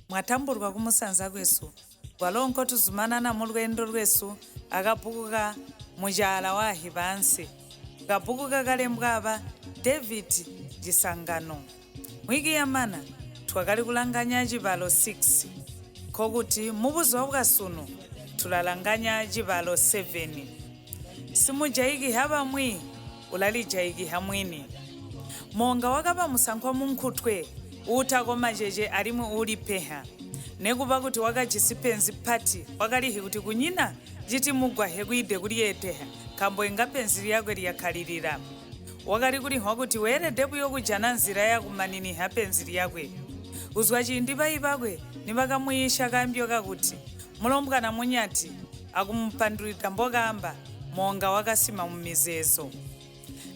Mwatambulwa kumusanza kwesu, kwalo nkotuzumanana mulweendo lwesu akabbuku ka Mucaala wa Ahibaansi. Kabbuku kakalembwa aba David Cisangano. Mwiki yamana twakali kulanganya cibalo 6, nkokuti mubuzuba bwasunu tulalanganya cibalo 7. Simujaikiha bamwi ulalijaikiha mwini. Moonga wakaba musankwa munkutwe, uutako macece alimwi uulipeha. Nekuba kuti wakajisi penzi pati, wakalihi kuti kunyina citimugwahe kwiide kulyeeteha nkaambo inga penzi lyakwe lyakkalilila. Wakali kulinhwa kuti weelede buyo kujana nzila yakumaniniha penzi lyakwe. Kuzwa ciindi bayi bakwe nibakamuyiisha kaambyo kakuti, Mulombwana munyati, akumupandulwida mbokaamba, Moonga wakasima mumizeezo.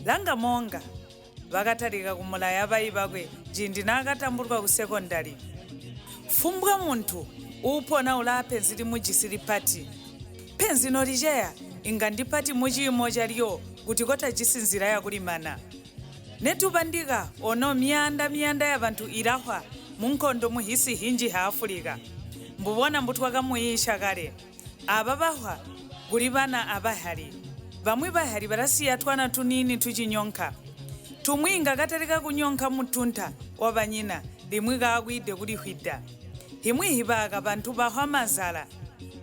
Langa Moonga! Bakatalika kumulaya bayi bakwe ciindi naakatambulwa kusekondali. Fumbwa muntu uupona ulaapenzi limujisi lipati. Penzi noliceya inga ndipati muciimo calyo kuti kotajisi nzila yakulimana. Netubandika ono myaanda-myaanda yabantu ilahwa munkondo muhisi hinji ha Afulika. Mbubona mbutwakamuyiisha kale. Aaba bahwa kuli bana abahali. Bamwi bahali balasiya twana tuniini tucinyonka. Tumwi inga katalika kunyonka mutunta wabanyina limwi kaakwiide kulihwida. Himwi hibaaka bantu bahwa mazala,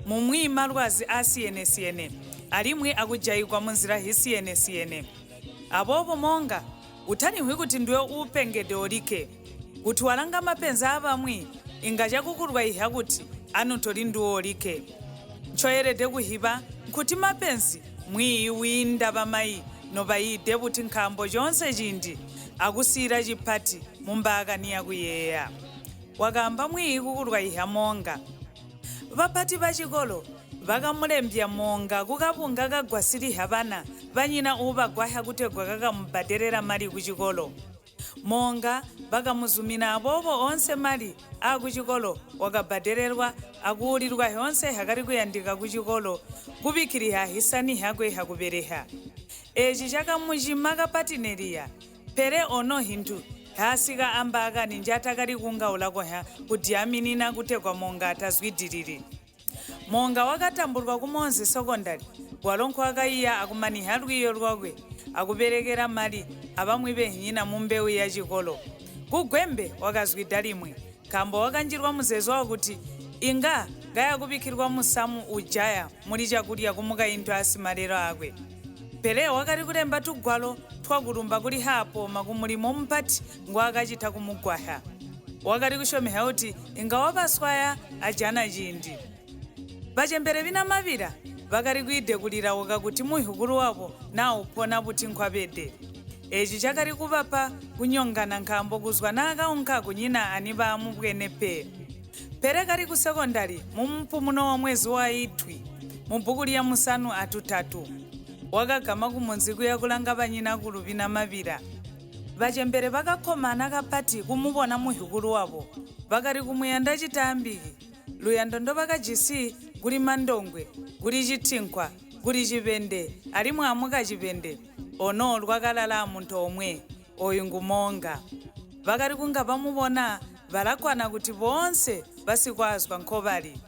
mumwi malwazi aasiyene-siyene, alimwi akujaigwa munzila hisiyene-siyene. Aboobo moonga, utalinhwi kuti nduwe uupengede olikke. Kuti walanga mapenzi aabamwi, inga cakukulwaihya kuti anu toli nduwe olikke. Ncoyelede kuhiba nkuti mapenzi mwiiyi wiinda bamayi nobayiide buti nkaambo coonse ciindi akusiila cipati mumbaakani yakuyeeya. Wakaamba mwiiyi kukulwaihya moonga. Bapati bacikolo bakamulembya moonga kukabunga kagwasiliha bana banyina uubagwahya kutegwa kakamubbadelela mali kucikolo. Moonga bakamuzumina aboobo oonse mali aakucikolo wakabbadelelwa akuulilwa hyoonse hyakali kuyandika kucikolo kubikkiliha ahisani hyakwe hyakubeleha. Eeci cakamucima kapati Nelia, pele ono hintu hyaasika ambaakani njaatakali kunga ulakonhya kudyaaminina kutegwa Moonga atazwidilili. Moonga wakatambulwa ku Monzi Sokondali kwalo nkwaakaiya akumanihya lwiiyo lwakwe akubelekela mali abamwi benhinyina mumbewu ya cikolo. Ku Gwembe wakazwida limwi nkaambo wakanjilwa muzeezo wakuti inga kayakubikkilwa musamu ujaya muli cakulya kumukaintu a simalelo aakwe. Pele wakali kulemba tugwalo twakulumba kuli Haapooma kumulimo mupati ngwaakacita kumugwahya. Wakali kusyomehya kuti inga wabaswaya ajana ciindi. Bacembele bina mabila bakali kwiide kulilauka kuti muhyukulu wabo naa upona buti nkwabede. Eeci cakali kubapa kunyongana nkaambo kuzwa naakaunka kunyina anibaamubwene pe. Pele kali kusekondali mumupumuno wa mwezi wa Itwi mubbuku lya musanu atutatu, wakagama kumunzi kuya kulanga banyinakulu bina mabila. Bacembele bakakkomana kapati kumubona muhyukulu wabo. Bakali kumuyanda citaambiki. Luyando ndobakajisi kuli Mandongwe, kuli Citinkwa, kuli Cibende alimwi amuka Cibende ono lwakalala amuntu omwe, ooyu ngu Moonga. Bakali kunga bamubona balakkwana kuti boonse basikwaazwa nkobali.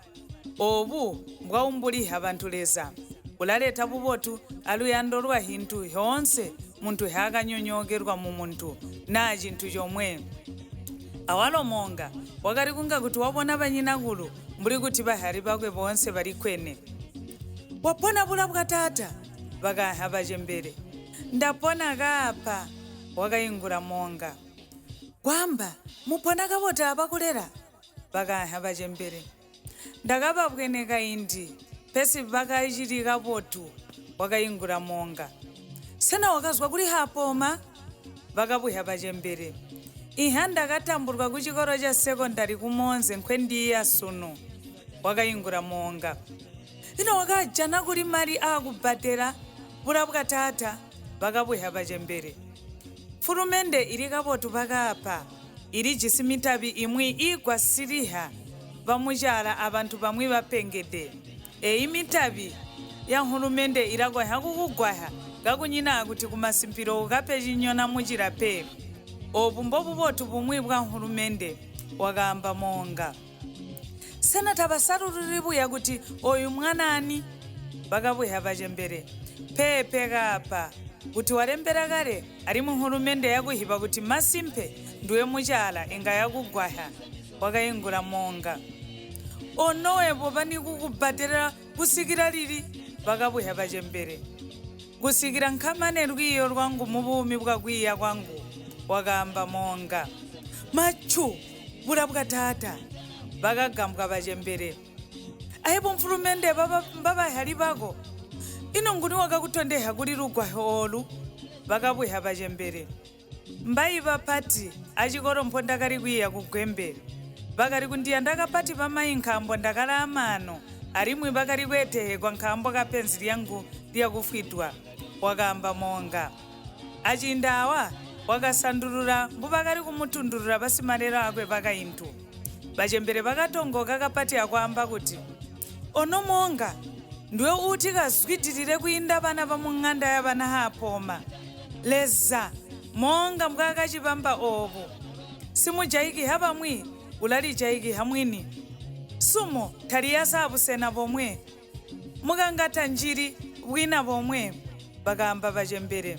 Oobu mbwaumbuliha bantu Leza. Ulaleta bubotu aluyando lwa hintu hyoonse muntu hyaakanyonyookelwa mumuntu naa cintu comwe. Awalo Moonga wakali kunga kuti wabona banyinakulu mbuli kuti bahyali bakwe boonse balikkwene. Wapona bula bwa taata? Bakaanha bacembele. Ndapona kaapa, wakaingula Moonga. Kwaamba, mupona kabotu abakulela? Bakaanha bacembele. Ndakababwene kaindi, pesi bakacili kabotu, wakaingula Moonga. Sena wakazwa kuli Haapooma? Bakabuhya bacembele. Inha ndakatambulwa kucikolo ca sekondali ku Monze nkwendiiya sunu, wakaingula Moonga. Ino wakaajana kuli mali aakubbadela bula bwa taata? Bakabuhya bacembele. Mfulumende ili kabotu bakaapa. Ilijisi mitabi imwi iigwasiliha bamucaala abantu bamwi bapengede. Eeyi mitabi yanhulumende ilakonhya kukugwahya kakunyina akuti kumasimpilo ukape cinyona mucila pe. Oobu mbobubotu bumwi bwa nhulumende. Wakaamba Moonga. Sena tabasalululi buya kuti ooyu mwanaani? Bakabuya bacembele. Peepe kaapa kuti walembela kale alimwi nkhulumende yakuhiba kuti masimpe nduwe mucaala inga yakugwahya, wakaingula Moonga. Ono webo banikukubbadelela kusikila lili? Bakabuya bacembele. Kusikila nkamane lwiiyo lwangu mubuumi bwakwiiya kwangu, wakaamba Moonga. Machu! Bula bwa taata! Bakagambwa bacembele. Ayebo mfulumende mbabahali bako? Ino nguni wakakutondehya kuli lugwahyo oolu? Bakabuya bacembele. Mbayi bapati acikolo mpondakali kwiiya ku Gwembe. Bakali kundiyanda kapati bamayi nkaambo ndakalaa maano alimwi bakali kweetehegwa nkaambo kapenzi lyangu lyakufwidwa, wakaamba Moonga. Aciindi aawa wakasandulula mbubakali kumutundulula basimalelo aakwe bakaintu. Bacembele bakatongooka kapati akwaamba kuti, Ono Moonga, nduwe uuti kazwidilile kwiinda bana bamuŋanda yabana Haapooma. Leza, Moonga mbwaakacibamba oobu. Simujaikiha bamwi ulalijaikiha mwini. Sumo taliyasa abusena bomwe. Mukanga tanjili bwina bomwe, bakaamba bacembele.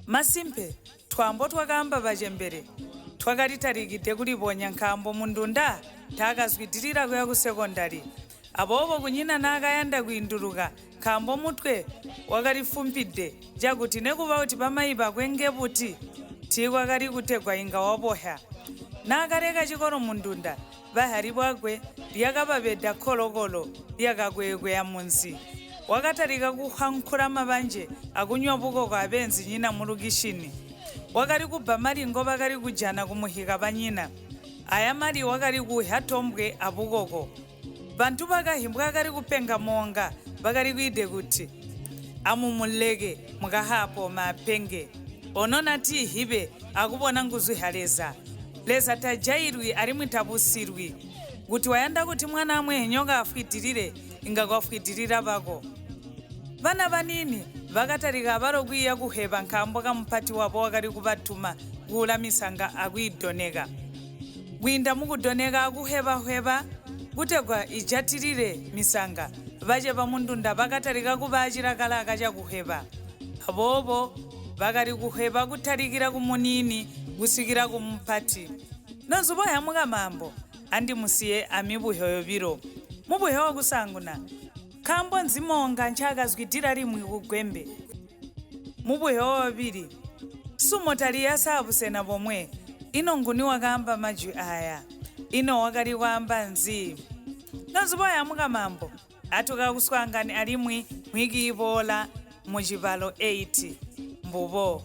Masimpe, twaambo twakaamba bacembele twakalitalikide kulibonya nkaambo Mundunda taakazwidilila kuya kusekondali. Aboobo kunyina naakayanda kwiinduluka nkaambo mutwe wakalifumpide cakuti nekuba kuti bamayi bakwenge buti, tiikwakali kutegwa inga wabohya. Naakaleka cikolo Mundunda, bahali bwakwe lyakababeda kkolokolo lyakakweekwe amunzi. Wakatalika kuhwankula mabanje akunywa bukoko abeenzinyina mulukishini. Wakali kubba mali ngobakali kujana kumuhika banyina. Aya mali wakali kuuhya tombwe abukoko. Bantu bakahi mbwaakali kupenga Moonga bakali kwiide kuti, Amumuleke muka Haapooma apenge. Ono natiihibe akubona nguzu hya Leza. Leza tajailwi alimwi tabusilwi. Kuti wayanda kuti mwana amweenyoka afwidilile, inga kwafwidilila bako. Bana baniini bakatalika abalo kwiiya kuhweba nkaambo kamupati wabo wakali kubatuma kuula misanga akwiidoneka. Kwiinda mukudoneka akuhweba-hweba kutegwa ijatilile misanga, bace bamundunda bakatalika kuba acilakalaka cakuhweba. Aboobo bakali kuhweba kutalikila kumuniini kusikila kumupati. Nonzubo yamuka maambo, andimusiye amibuhyo yobilo. Mubuhyo wakusaanguna, Nkaambo nzi Moonga ncaakazwidila limwi ku Gwembe? Mubuhyo wabili, Sumo taliyasa abusena bomwe. Ino nguni wakaamba majwi aaya? Ino wakali kwaamba nzi? Nonzubo yamuka maambo, atukakuswaangane alimwi mwiki iboola mucibalo 8. Mbubo.